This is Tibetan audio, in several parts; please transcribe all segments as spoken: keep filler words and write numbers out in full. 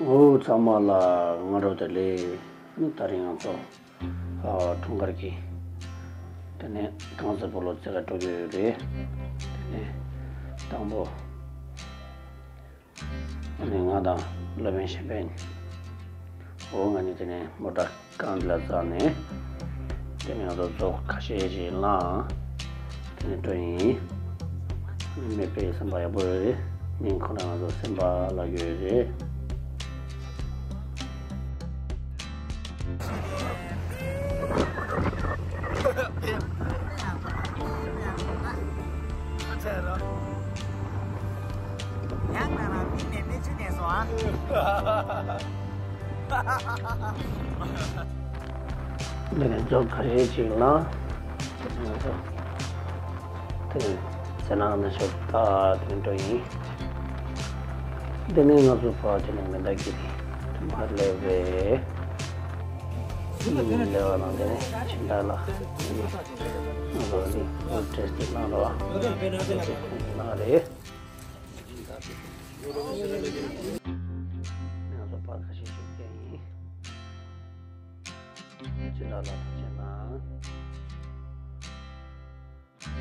འོ་ཚང་མ་ལ་སྔ་དྲོ་བདེ་ལེགས། ད་རིང་ང་ཚོ་ཨ་འཁྲུངས་སྐར་གྱི་དེ་ནས་རྐང་རྩེད་སྤོ་ལོ་རྩེ་ག་འགྲོ་གི་ཡོད་རེད། དེ་ནས་དང་པོ་ཨ་ནི་ང་དང་སློབ་དཔོན་གཞན་ཕན། འོ་ང་གཉིས་དེ་ནས་མོ་ཊ་རྐང་འདི་ལ་འཛེགས་ནས། དེ་ནས་ང་ཚོ་རྫོགས་ཁ་ཤས་ཤིག་བླངས། དེ་ནས་འགྲོ་ཡིན། མི་དཔེ་སེམས་པ་ཡག་པོ་ཡོད་རེད། མིང་ཁོ་ན་ང་ཚོ་སེམས་པ་ལབ་ཡོད་རེད། ཡང་ན་ན་མིག་ནས་མིག་ཆུ་ནས་སོང་ཨ། འདི་ནས་རྫོགས་ཁ་ཤས་ཅིག་ལ། དེ་ནས་ཟེར་ན་ན་ཤོག་ད་དེ་འགྲོ་ཡིན། འདི་ནས་ང་ཚོ་ཕར་དེ་ནས་མེ་མདའ་གི་དེ་མར་སླེབས་རེད། ལེ་བ་ནང་དེ་ནས་ཕྱིན་ད་ལ། ང་ཚོ་ནི་འོ་ཏྲེས་དེ་ནང་རོ། ནང་རེད། ང་ཚོ་པར་ཁ་ཤས་ཤིག་བསྐྱལ་ཡིན། ཅི་འདྲ་ལ་ཐུགས་རྗེ་གནང་།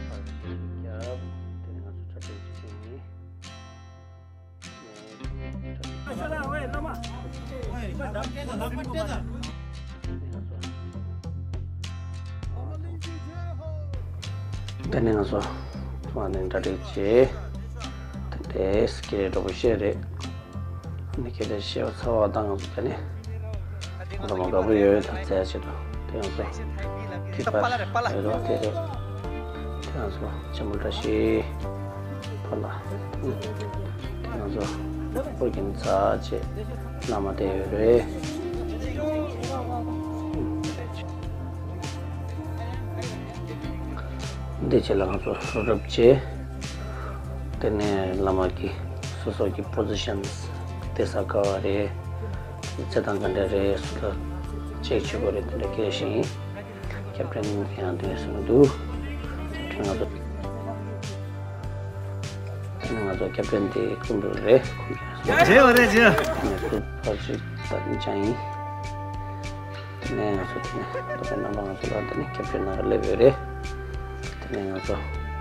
པར་ཁ་ཤས་ཤིག་བརྒྱབ། དེ་ནས་ང་ཚོ་གྲ་སྒྲིག་བྱེད་ཀྱི་ཡིན། དེ་ནས་ང་ཚོ་ཐོག་ནས་གྲ་སྒྲིག་བྱས། དེ་འདྲའི་སྐད་འགྲོ་པོ་བཤད་རེད། ཨ་ནི་སྐད་ཆ་བཤད་པ་ཚར་བ་དང་ང་ཚོ་དེ་ནས་ང་ཚོ་མ་དགའ་པོ་ཡོད་དང་བཙལ་བྱེད་དུ་དེ་ང་ཚོ་གི་པར་ཡོད་དོ་དེ་རེད། དེ་ང་ཚོ་ཆེན་པོ་བཀྲ་ཤིས་ཕོ་ལ། དེ་ང་ཚོ་ཨོ་རྒྱན་ཚར་བྱས་བླ་མ་བསྡད་ཡོད་རེད། འདི་བྱས་ལ་ང་ཚོ་རོབ་རོབ་བྱས། དེ་ནས་བླ་མ་གི་སོ་སོ་གི་པོ་ཛི་ཤན་བསྡད་ས་ག་བ་རེད། རྩེ་ཐང་ག་འདྲ་རེད། སུ་ལ་ཅེག་བྱེད་དགོས་རེད། དེ་འདྲ་སྐད་བཤད་ཡིན། ཁེབ་ཏྲེན་ཡང་དེ་གསུངས་འདུག་ཁེབ་ཏྲེན་ང་ཚོ་དེ་ནས་ང་ཚོ་ཁེབ་ཏྲེན་དེ་ཀུན་འདུག་རེད། རྗེ་བ་རེད་རྗེ། ནས་ཀུན་ཕར་ཞིག་ད་ཅང་ཡིན། དེ་ནས་ང་ཚོ་དེ་ནས་ད་ལྟ་རྣམ་པ་ང་ཚོ་ལ་དེ་ནས་ཁེབ་ཏྲེན་ནང་སླེབས་ཡོད་རེད། དེ་ནས་ང་ཚོ་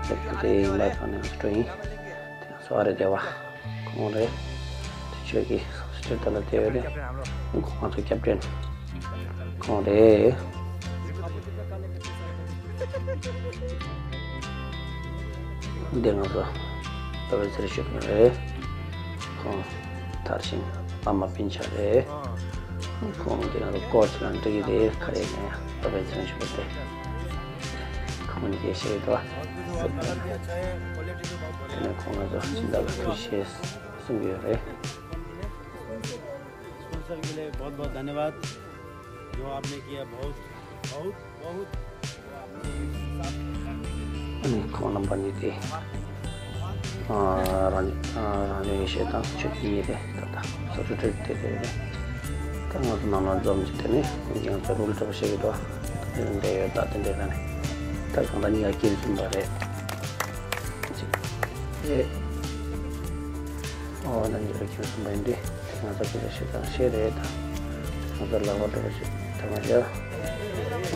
ཁེབ་ཏྲེན་དེ་ཡིན་པ་དང་ནས་ང་ཚོ་འགྲོ་ཡིན། དེ་ང་ཚོ་ཨ་རེ་བདེ་བ། ཁོང་རེད། དེ་ཆོས་ཀྱི་སོ་སོ་ལྟ་ལ་བལྟས་ཡོད་རེད། ཁོང་ང་ཚོ་ཁེབ་ཏྲེན་ཁོང་རེད། འདི་ང་ཚོ་ད་བེ་ཚེ་རིང་ཞུ་མཁན་རེད། ཁོང་དར་ཞིང་བླ་མ་སྤུན་ཆ་རེད། ཁོང་འདི་ང་ཚོ་སྐོར་ཞིག་ལ་འགྲིག་གི་རེད། ག་རེ་ཡིན་ན་ད་བེ་ཚེ་རིང་ཞུ་བ་དེ་ཁོང་ནི་སྐད་བཤད་ཡོད་དོ། དེ་ནས་ཁོང་ང་ཚོ་སྦྱིན་བདག་ལ་ཐུགས་རྗེ་ཆེ་གསུང་གི་ཡོད་རེད། स्पॉन्सर के लिए बहुत बहुत धन्यवाद। जो आपने किया, बहुत बहुत बहुत। ཨ་ནི་ཁོང་རྣམ་པ་གཉིས་དེ་ཨ་རང་ཨ་རང་ལུས་ཡེ་ཤེས་དང་ཆོས་ཀྱི་གཉིས་དེ་ད་ལྟ་སོ་སོ་སྤྲད་དེ་དེ་རེད། ད་ང་ཚོ་ནང་ལ་འཛོམས་ཀྱི་དེ་ནས་ཡང་ཚ་རུལ་འགྲོ་བཤད་ཀྱི་འདུག་དེ་འདྲ་ཡོད། ད་དེ་འདྲའི་ནང་ནས་ད་གང་ལྟར་གཉིས་ཀ་སྐྱིད་ཟིན་པ་རེད། ཅིག་ཨེ། ཨོ་ན་འདི་རུ་ཁྱོད་སུ་མ་ཡིན་ཏེ། ང་ཚོ་སྐད་ཆ་བཤད་སྟངས་ཤེས་རེད་ད། ང་ཚོ་ལག་པ་འགྲོ་བ་ཞིག་ཐ་མ་བཞག་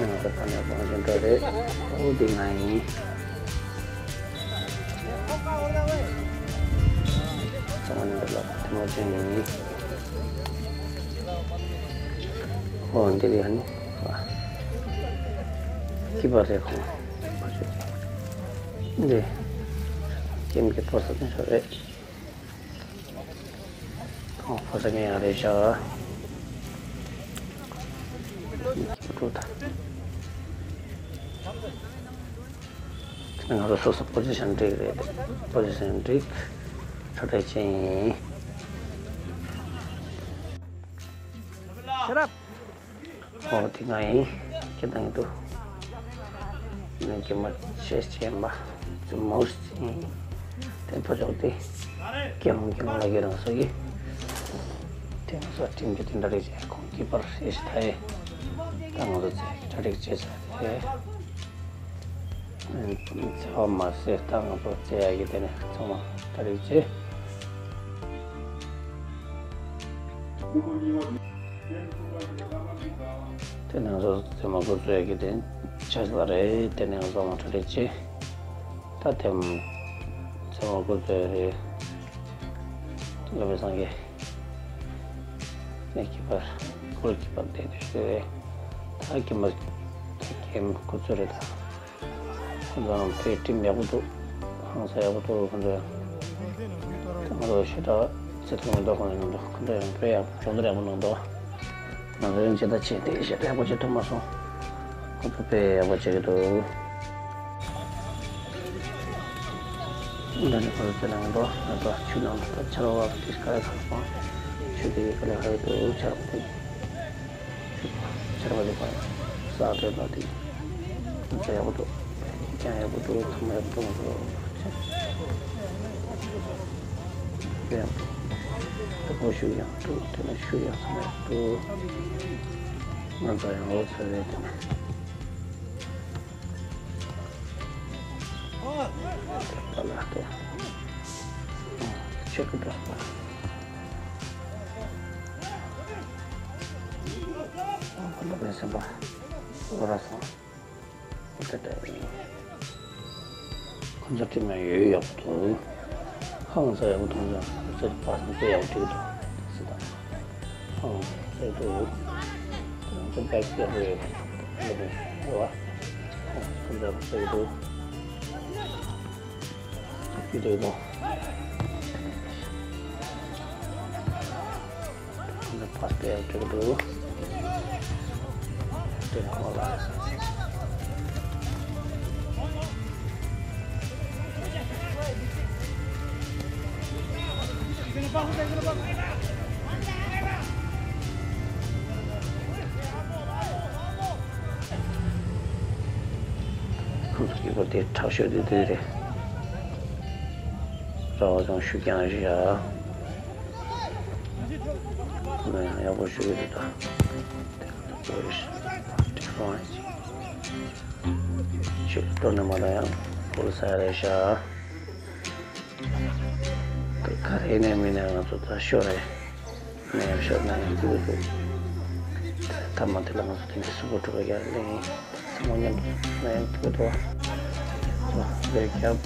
ང་ཚོ་ཕ་ནས་གོང་ཞིག་འགྲོ་རེད། ཨོ་འདི་ང་ཡིན། ཚང་མ་ནི་ལག་པ་ཐ་མ་ཅན་ཡིན། ཨོ་འདི་རེད་ཨ་ནི། ཀི་པར་རེད་ཁོང་། འདི། ཁྱིམ་གྱི་ཕོ་གསར་ནས་ཤོར་རེད། ཨོ་ཕོ་གསར་ངས་ཡང་རེད་ཤག་ང་ཚོ་སོ་སོ་པོ་ཛི་ཤན་འགྲིག་རེད། པོ་ཛི་ཤན་འགྲིག་གྲ་སྒྲིག་བྱས་ཡིན། ཤ་རབ། ཨོ་དེ་ང་ཡིན། ཁྱེད་དང་འདུག་ནས་ཀྱི་མ་ཤེས་ཆེན་པ། ཙི་མོ་སི་ཡིན། དེ་ཕོ་ཅོག་དེ། ཀྱི་ཧོང་ཀྱི་ཧོང་ལ་གི་རང་སོ་ཡི། དེ་ང་ཚོ་ཁྲིམས་ཀྱི་དེ་འདྲ་རེད་ཅེས་ཁོང་གི་པར་ཤེས་ཤེས་ཐ་ཡེ། ད་ང་ཚོ་ཚེ་གྲ་སྒྲིག་བྱས་ཚར་ཏེ། ཚེ་བ་མ་ཟད་ད་ང་ཚོ་ཚེ་ཡ་གི་དེ་ནས་ཚང་མ་གྲ་སྒྲིག་བྱས། དེ་ནས་ང་ཚོ་ཚང་མ་འགོ་ཚུགས་ཡག་གི་དེ་ཆ་ལ་རེད། དེ་ནས་ང་ཚོ་མ་ཁྲ་རེ་ཆེ། ད་དེ་མ་ཚང་མ་འགོ་ཚུགས་ཡག་རེད། སློབ་དཔོན་སངས་རྒྱས། ནས་ཁྱད་པར་སྐོར་གྱི་བར་དེ་དུས་ཤོད་རེད། ད་ཀྱི་མ་ད་ཀྱི་མ་ཁོ་ཚོ་རེད། ད་ཁོ་ཚོའང་དཔེ་ཁྲིམས་ཡག་པོ་འདུག་ཧང་སང་ཡག་པོ་འདུག་ཁོ་ཚོ་ཡང་ད་ང་ཚོ་ཞེ་དྲག་བརྩི་མཐོང་མི་འདུག་ཁོ་ཚོ་ཡང་འདུག་ཁོ་ཚོ་ཡང་དཔེ་ཡག་སྦྱོང་བརྡར་ཡག་པོ་གནང་འདུག་ང་ཚོ་ཡང་ཇི་ལྟར་བྱས་ཏེ་ཞེ་དྲག་ཡག་པོ་བྱེད་ཐུབ་མ་སོང་། ཁོ་ཚོ་དཔེ་ཡག་པོ་བྱེད་ཀྱི་འདུག་འདི་ནི་ཁོ་ཚོ་ལ་ངན་པ་ངན་པ་ཆུ་ནང་དུ་ཆར་བ་དེ་ཁ་ལ་ཁ་སྤང་ཆུ་དེ་ཁ་ལ་ཁ་ལ་དུ་ཆར་བ་དེ་ཆར་བ་དེ་པ་ས་དེ་ལ་དེ་ཚ་ཡག་པོ་འདུག་ཀྱང་ཡག་པོ་འདུག་ཐོག་མ་ཡག་པོ་འདུག་ཡང་དུ་ཁོ་ཤུ་ཡང་དུ་དེ་ནས་ཤུ་ཡང་ཚང་ཡག་འདུག་ང་ཚ་ཡང་ལོ་ཚ་རེད་དེ་ནས། པ་ལ་སྟེ། ཆེ་གི་འདྲ། པ་ལ་བའི་སེམས་པ། འོ་ར་སོང་། འོ་དེ་འདྲ་ཡིན། ཁོ་ཚོ་དྲི་མ་ཡོད་ཡག་པོ་འདུག་ཧང་སང་ཡག་པོ་འདུག་ཁོ་ཚོ་པ་སེམས་པ་ཡག་པོ་འདུག་སྲིད་དང་། ཨོ། ཟེར་འདུག་ཁོང་ཚོ་བེག་ཡག་པོ་ཡོད་པ་ཡོད་པ་རེད་བ། ཁོང་ཚོ་ཟེར་འདུག་ཡོད་འདུག་ཁོང་ཚོ་པ་སྤེལ་འགྲིག་འདུག་དེ་ཁོང་ལ། ཁོང་ཚོ་གི་སྐོར་དེ་དྲག་ཤོས་དེ་དེ་རེད། ར་བ་ཚང་ཤུགས་རྐྱང་རེད་ཡ། ཁོང་ཚོ་ཡང་ཡག་པོ་ཞུ་གི་འདུག་ད། དེ་ག་ད་གོ་རེད། དྲེག་རོང་ཡ་ཅིག་ཆུ་ལ་གཏོར་ནས་མ་ལ་ཡང་བོལ་ས་རེད་ཤག་ད་ག་རེ་ནས་མི་ནས་ང་ཚོ་ད་ཤོར་རེད། ནས་ཡང་ཤོར་ནས་ཡང་སྐྱིད་པོ་འདུག་ད་མ་དེ་ལ་ང་ཚོ་དེ་ནས་སུ་གོ་འགྲོ་ག་ཡར་ལེན་ཡིན། ཚང་མ་མཉམ་དུ་ནས་ཡང་སྐྱིད་པོ་འདུག་ལས་རྒྱབ།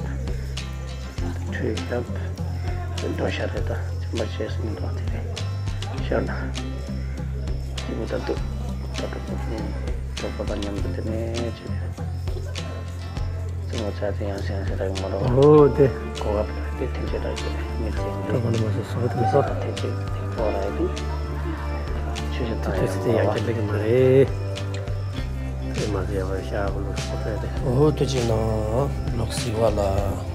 ཁྲུས་རྒྱབ། འགྲོ་ཤ་རེད་ད། ཚིམ་པ་བྱས་སུ་མི་འདུག་དེ་རེད། ཤོར་ན། སྐྱིད་པོ་ད་འདུག་ད་ད་ད་ད་གྲོགས་པོ་དང་མཉམ་དུ་དེ་ནས་བྱས་ཏེ། ཚང་མ་ཆ་ཚང་ཡང་སེང་སེ་རག་མ་རོ། ཨོ་དེ། གོ་སྐབས་དེ་ཐེངས་གཅིག་རག་གི་མི་ཚེ་འདི། ད་གོ་ནི་མ་སོ་སོ་དེ་མི་ས། ཐེངས་གཅིག་དེ་གོ་རག་གི། ཆུ་ཞིག་དང་ཡང་དེ་ཡང་སྐྱིད་ལེགས་མ་རེད། དེ་མ་ཟེར་བར་ཤ་གོ་ལོ་སོ་ཐེ་དེ། ཨོ་དེ་ཅི་ན་ལོག་སི་བ་ལ།